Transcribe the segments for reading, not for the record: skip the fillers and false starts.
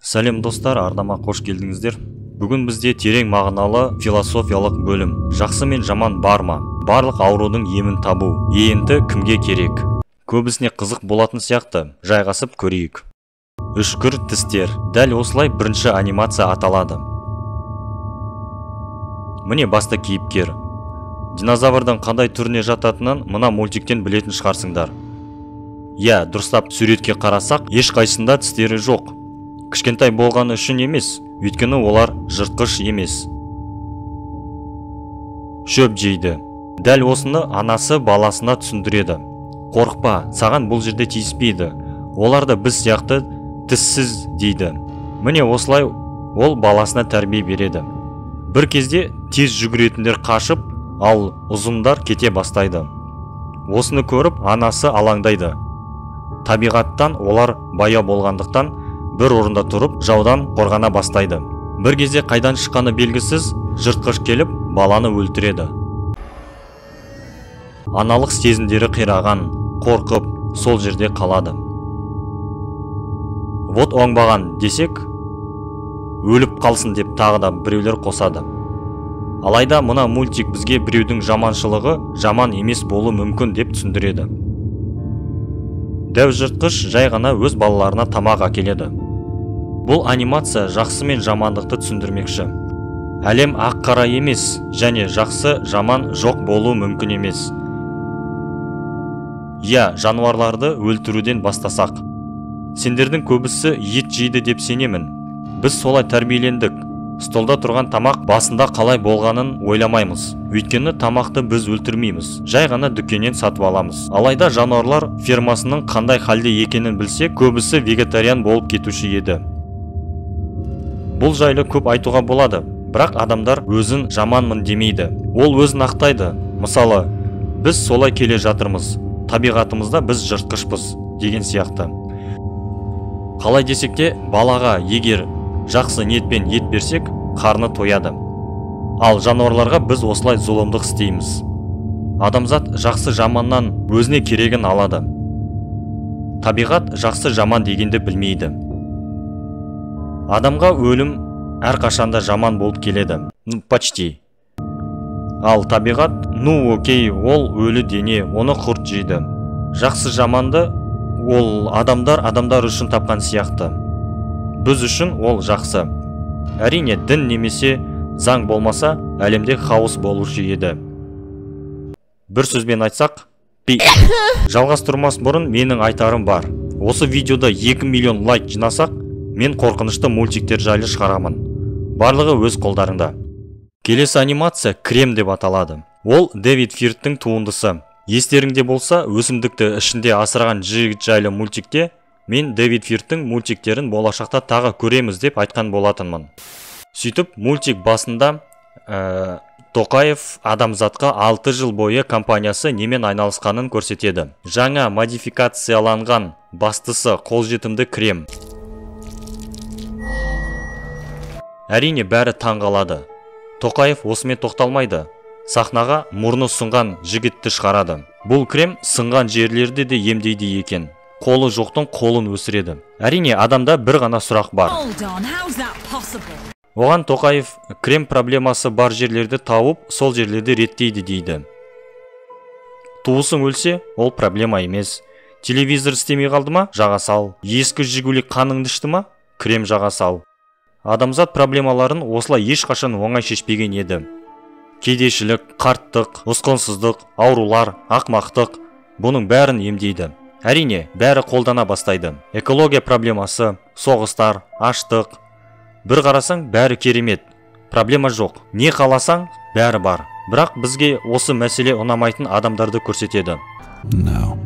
Сәлем, достар, арнама қош келдіңіздер. Бүгін бізде терең мағыналы философиялық бөлім. Жақсы мен жаман бар ма? Барлық аурудың емін табу. ЕНТ кімге керек? Көбісіне қызық болатын сияқты. Жайғасып көрейік. Үшкір тістер. Дәл осылай бірінші анимация аталады. Міне басты кейіпкер. Динозаврдың қандай түріне жататынын мына мультиктен білетін шығарсыңдар. Иә, дұрыстап суретке қарасақ, ешқайсында тістері жоқ. Кішкентай болғаны үшін емес, өйткені олар жыртқыш емес. Шөп жейді. Дәл осыны анасы баласына түсіндіреді. Қорықпа, саған бұл жерде тиіспейді. Олар да біз сияқты тіссіз дейді. Міне осылай ол баласына тәрбие береді. Бір кезде тез жүгіретіндер қашып, ал ұзындар кете бастайды. Осыны көріп анасы алаңдайды. Табиғаттан олар баяу болғандықтан бір орында тұрып жаудан қорғана бастайды. Бір кезде қайдан шыққаны белгісіз жыртқыш келіп баланы өлтіреді. Аналық сезімдері қираған, қорқып сол жерде қалады. Вот оңбаған десек, өліп қалсын деп тағы да біреулер қосады. Алайда мына мультик бізге біреудің жаманшылығы жаман емес болуы мүмкін деп түсіндіреді. Дәу жыртқыш жай ғана өз балаларына тамақ әкеледі. Бұл анимация жақсы мен жамандықты түсіндірмекші. Әлем ақ-қара емес, және жақсы жаман жоқ болуы мүмкін емес. Иә, жануарларды өлтіруден бастасақ. Сендердің көбісі ет жейді деп сенемін. Біз солай тәрбиелендік. Столда тұрған тамақ басында қалай болғанын ойламаймыз. Өйткені тамақты біз өлтірмейміз, жай ғана дүкеннен сатып аламыз. Алайда жануарлар фермасының қандай халде екенін білсек, көбісі вегетариан болып кетуші еді. Бұл жайлы көп айтуға болады, бірақ адамдар өзін жаманмын демейді. Ол өзін ақтайды. Мысалы, біз солай келе жатырмыз, табиғатымызда біз жыртқышпыз деген сияқты. Қалай десек те, балаға егер жақсы ниетпен ет берсек, қарны тояды. Ал жануарларға біз осылай зұлымдық істейміз. Адамзат жақсы жаманнан өзіне керегін алады. Табиғат жақсы жаман дегенді білмейді. Адамға өлім әрқашанда жаман болып келеді. Ну, почти. Ал табиғат, ну окей, ол өлі дене, оны құрт жейді. Жақсы жаманды ол адамдар адамдар үшін тапқан сияқты. Біз үшін ол жақсы. Әрине, дін немесе заң болмаса, әлемде хаос болушы еді. Бір сөзбен айтсақ, жалғастырмас бұрын менің айтарым бар. Осы видеода 2 миллион лайк жинасақ, мен қорқынышты мультиктер жайлы шығарамын. Барлығы өз қолдарыңда. Келесі анимация Крем деп аталады. Ол Дэвид Фирттің туындысы. Естеріңде болса, өсімдікті ішінде асыраған жігіт жайлы мультикте мен Дэвид Фирттің мультиктерін болашақта тағы көреміз деп айтқан болатынмын. Сөйтіп, мультик басында Тоқаев адамзатқа 6 жыл бойы компаниясы немен айналысқанын көрсетеді. Жаңа модификацияланған, бастысы қолжетімді крем. Әрине, бәрі таң қалады. Тоқаев осымен тоқталмайды. Сахнаға мұрны сынған жігітті шығарады. Бұл крем сынған жерлерді де емдейді екен. Қолы жоқтың қолын өсіреді. Әрине, адамда бір ғана сұрақ бар. Оған Тоқаев крем проблемасы бар жерлерді тауып, сол жерлерді реттейді дейді. Туысың өлсе, ол проблема емес. Телевизор істемей қалды ма? Жаға сал. Ескі Жигули қаныңды ішті ма? Крем жаға сал. Адамзат проблемаларын осылай ешқашан оңай шешпеген еді. Кедейшілік, қарттық, ұсқынсыздық, аурулар, ақмақтық, бұның бәрін емдейді. Әрине, бәрі қолдана бастайды. Экология проблемасы, соғыстар, аштық. Бір қарасаң, бәрі керемет. Проблема жоқ. Не қаласаң, бәрі бар. Бірақ бізге осы мәселе ұнамайтын адамдарды көрсетеді. No.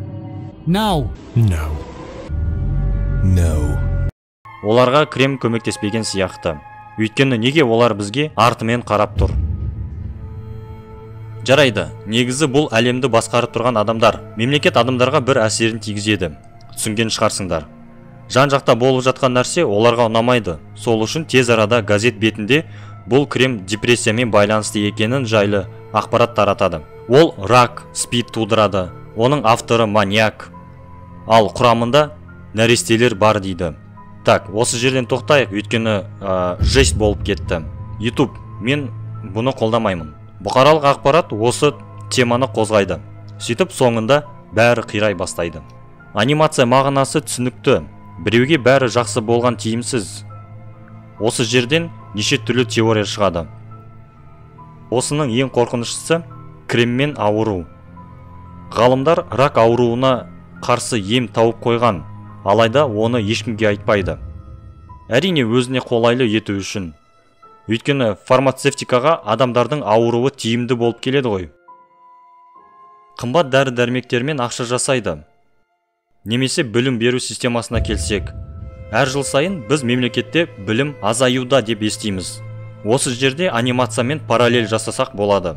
No. No. No. Оларға крем көмектеспеген сияқты. Өйткені неге олар бізге артымен қарап тұр? Жарайды, негізі бұл әлемді басқарып тұрған адамдар. Мемлекет адамдарға бір әсерін тигізеді. Түсінген шығарсыңдар. Жан-жақта болып жатқан нәрсе оларға ұнамайды. Сол үшін тез арада газет бетінде бұл крем депрессиямен байланысты екенін жайлы ақпарат таратады. Ол рак, спид тудырады. Оның авторы маньяк. Ал құрамында нәрестелер бар дейді. Так, осы жерден тоқтайық, өйткені жесть болып кетті. YouTube, мен бұны қолдамаймын. Бұқаралық ақпарат осы теманы қозғайды. Сөйтіп соңында бәрі қирай бастайды. Анимация мағынасы түсінікті. Біреуге бәрі жақсы болған тиімсіз. Осы жерден неше түрлі теория шығады. Осының ең қорқыныштысы креммен ауыру. Ғалымдар рак ауруына қарсы ем тауып қойған, алайда оны ешкімге айтпайды. Әрине өзіне қолайлы ету үшін. Өйткені фармацевтикаға адамдардың ауруы тиімді болып келеді ғой. Қымбат дәрі-дәрмектермен ақша жасайды. Немесе білім беру системасына келсек, әр жыл сайын біз мемлекетте білім азаюда деп естиміз. Осы жерде анимациямен параллель жасасақ болады.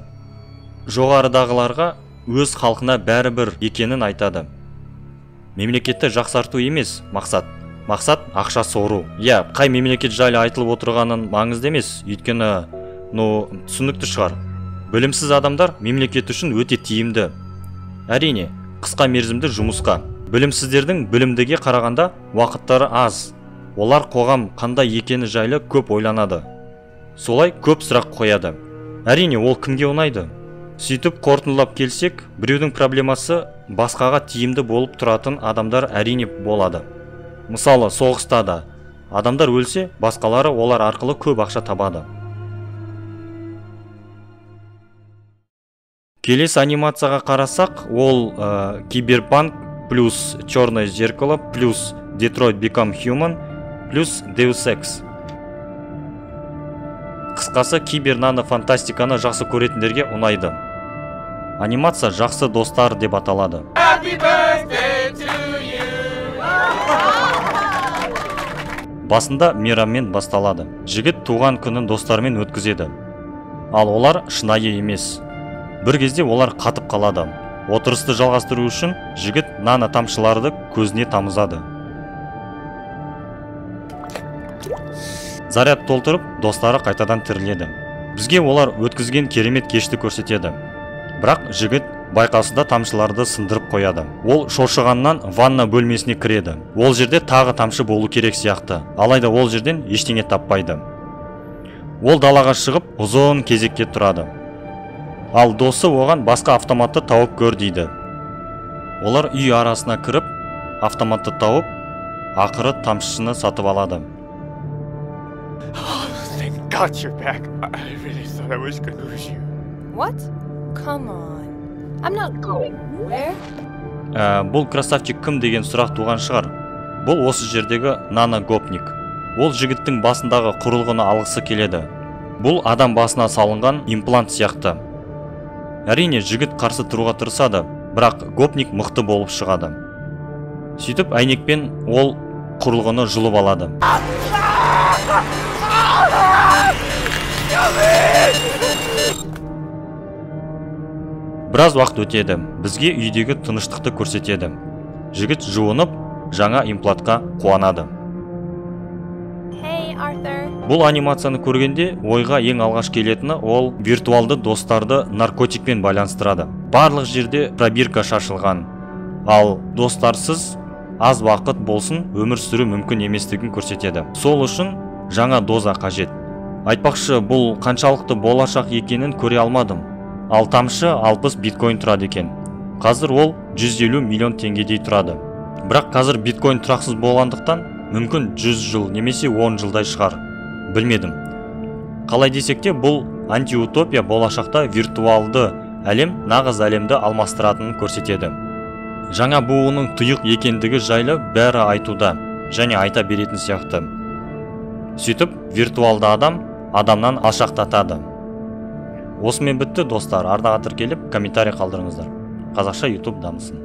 Жоғарыдағыларға өз халқына бәрібір екенін айтады. Мемлекетті жақсарту емес мақсат. Мақсат ақша сору. Иә, қай мемлекет жайлы айтылып отырғанын маңызды емес, өйткені, түсінікті шығар. Білімсіз адамдар мемлекет үшін өте тиімді. Әрине, қысқа мерзімді жұмысқа. Білімсіздердің білімдіге қарағанда уақыттары аз. Олар қоғам қандай екені жайлы көп ойланады. Солай көп сұрақ қояды. Әрине, ол кімге ұнайды? Сөйтіп қорытындылап келсек, біреудің проблемасы басқаға тиімді болып тұратын адамдар әрине болады. Мысалы, соғыста да адамдар өлсе, басқалары олар арқылы көп ақша табады. Келесі анимацияға қарасақ, ол Киберпанк плюс Черное зеркало плюс Detroit Become Human плюс Deus Ex. Қысқасы, кибер-нано-фантастиканы жақсы көретіндерге ұнайды. Анимация жақсы достар деп аталады. Басында мейраммен басталады. Жігіт туған күнін достарымен өткізеді. Ал олар шынайы емес. Бір кезде олар қатып қалады. Отырысты жалғастыру үшін жігіт нано тамшыларды көзіне тамызады. Заряд толтырып, достары қайтадан тіріледі. Бізге олар өткізген керемет кешті көрсетеді. Бірақ жігіт байқаусызда тамшыларды сындырып қояды. Ол шошығаннан ванна бөлмесіне кіреді. Ол жерде тағы тамшы болу керек сияқты. Алайда ол жерден ештеңе таппайды. Ол далаға шығып, ұзын кезекке тұрады. Ал досы оған басқа автоматты тауып көр дейді. Олар үй арасына кіріп, автоматты тауып, ақыры тамшыны сатып алады. Thank God you're back. I really thought I was gonna lose you. What? Come on. I'm not going nowhere. Бұл красавчик кім деген сұрақ туған шығар. Бұл осы жердегі нано-гопник. Ол жігіттің басындағы құрылғыны алғысы келеді. Бұл адам басына салынған имплант сияқты. Әрине, жігіт қарсы тұруға тырысады, бірақ гопник мықты болып шығады. Сөйтіп әйнекпен ол құрылғыны жұлып алады. Біраз уақыт өтеді. Бізге үйдегі тыныштықты көрсетеді. Жігіт жуынып, жаңа имплантқа қуанады. Hey, Arthur. Бұл анимацияны көргенде ойға ең алғаш келетіні ол виртуалды достарды наркотикпен байланыстырады. Барлық жерде пробирка шашылған. Ал достарсыз аз уақыт болсын өмір сүру мүмкін еместігін көрсетеді. Сол үшін жаңа доза қажет. Айтпақшы, бұл қаншалықты болашақ екенін көре алмадым. Ал тамшы 60 биткоин тұрады екен. Қазір ол 150 миллион теңгедей тұрады. Бірақ қазір биткоин тұрақсыз болғандықтан мүмкін 100 жыл немесе 10 жылдай шығар. Білмедім. Қалай десек те, бұл антиутопия болашақта виртуалды әлем нағыз әлемді алмастыратынын көрсетеді. Жаңа буынның тұйық екендігі жайлы бәрі айтуда және айта беретін сияқты. Сөйтіп, виртуалды адам адамнан алшақтатады. Осымен бітті, достар. Арнаға тіркеліп, комментарий қалдырыңыздар. Қазақша YouTube дамысын.